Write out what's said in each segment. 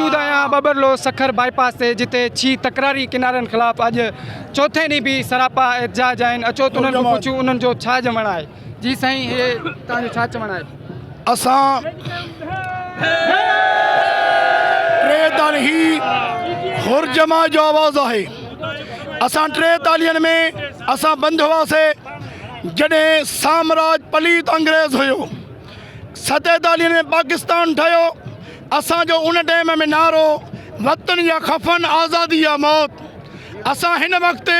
موجود آهيان ٻٻرلو سکر باء پاس تي جتي ڇي تڪراري ڪنارن خلاف اڄ چوٿين ڏينهن به سراپا احتجاج آهن اچو ته انهن کان پڇون انهن جو ڇا چوڻ آهي جي سائين هي توهان جو ڇا چوڻ آهي. اسان ٽيتاليهه هي حر جماعت جو آواز آهي اسان ٽيتاليهن ۾ اسان بند هئاسي جڏهن سامراج پليت انگريز هيو ستيتاليهن ۾ پاڪستان ٺهيو اسان جو ان ٽائيم ۾ نعرو وطن يا خفن آزادي يا موت اسان هن وقت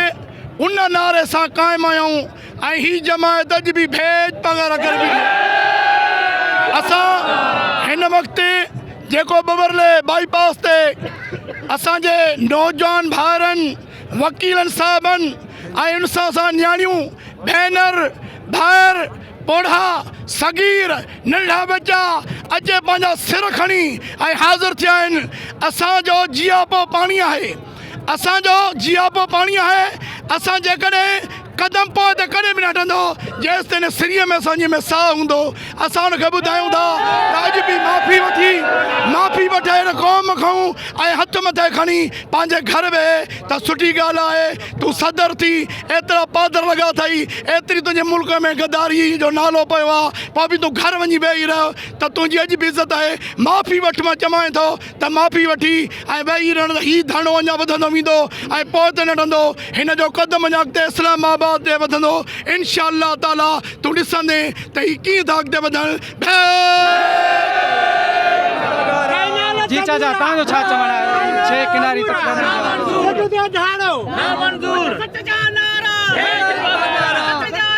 ان نعري سان قائم آهيون ۽ هي جماعت اڄ به ڀيڄ پگهار ڪري بيٺي اسان هن وقت جيڪو ٻٻرلي بائي پاس تي اسان جي نوجوان ڀائرن وڪيلن صاحبن ۽ ان سان سان نياڻيون ڀينر ڀائر پوڙها، صغير، ننڍڙا ٻچا اچي پنهنجا سر کڻي ۽ حاضر ٿيا آهن. اسان جو جياپو پاڻي آهي. اسان جو جياپو پاڻي آهي. اسان جيڪڏهن قدم پوئتي ڪڏهن به نه هٽندو جيستائين هن سريء ۾ اسان جي ۾ ساهه هوندو. اسان ان کي ٻڌايون ٿا ته اڄ به معافي وٺي معافي وٺي هن قوم کان ۽ هٿ مٿي کڻي پنهنجي گهر ويهي ته سٺي ڳالهه آهي. تون صدر ٿي ايترا پادر لڳا اٿئي، ايتري تنهنجي ملڪ ۾ غداري جو نالو پيو آ، پوء به تون گهر وڃي ويهي رهه ته تنهنجي اڄ به عزت آهي. معافي وٺ مان چوانء ٿو ته معافي وٺي ۽ ويهي رهڻ ته هي ڌرڻو اڃا وڌندو ويندو ۽ پوئتي نه هٽندو. هن جو قدم اڃا اڳتي اسلام آباد ڏي وڌندو. انشاء الله تعاليٰ تون ڏسندين ته هي ڪيئن ٿا اڳتي وڌن. جي چاچا توهان جو ڇا چوڻ آهي ڇهه ڪناري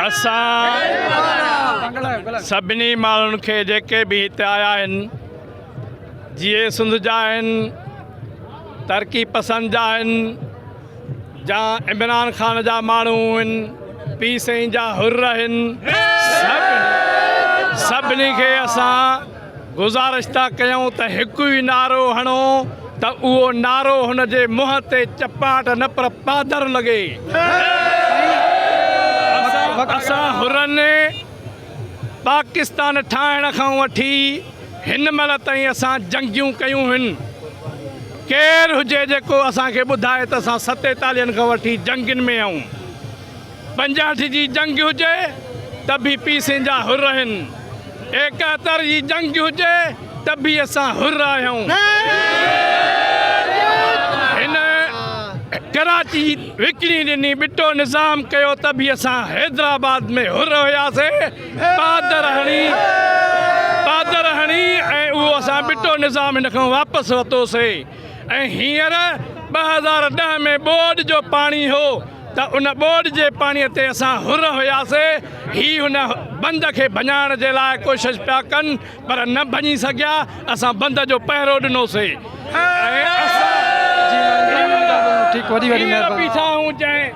اسان سڀني ماڻهن کي جيڪي به هتي آيا آهن جيئي سنڌ جا آهن ترقي پسند جا آهن جا عمران خان جا ماڻهو آهن پي سائين جا حر آهن سڀني کي اسان گذارش ٿا ڪيون ته هڪ ئي نعرو هڻو ته اهو نعرو هن جي منهن تي چپاٽ نه پر پادر لڳي اسان حرن پاڪستان ٺاهڻ کان وٺي هن مهل تائين اسان جنگيون ڪيون هن. ڪير هجي جيڪو اسان کي ٻڌائي ته اسان ستيتاليهن کان وٺي جنگين ۾ آهيون. 65 جي جنگ هجي ته به پيسين جا حر آهن. 71 جي جنگ هجي ته به اسان حر آهيون. هن ڪراچي وڪڻي ڏني، ٻٽو نظام ڪيو ته به اسان حيدرآباد ۾ حر هياسي، پادر هڻي پادر هڻي ۽ اهو اسان ٻٽو نظام هن کان واپس ورتوسي ۽ هينئر 2010 ۾ ٻوڏ جو پاڻي هو ته ان ٻوڏ جي پاڻي تي اسان حر هياسي، هي هن بند کي ڀڃائڻ جي لاء ڪوشش پيا ڪن پر نه ڀڃي سگهيا، اسان بند جو پهرو ڏنوسي ۽ اسان هينئر بيٺا آهيون جنهن.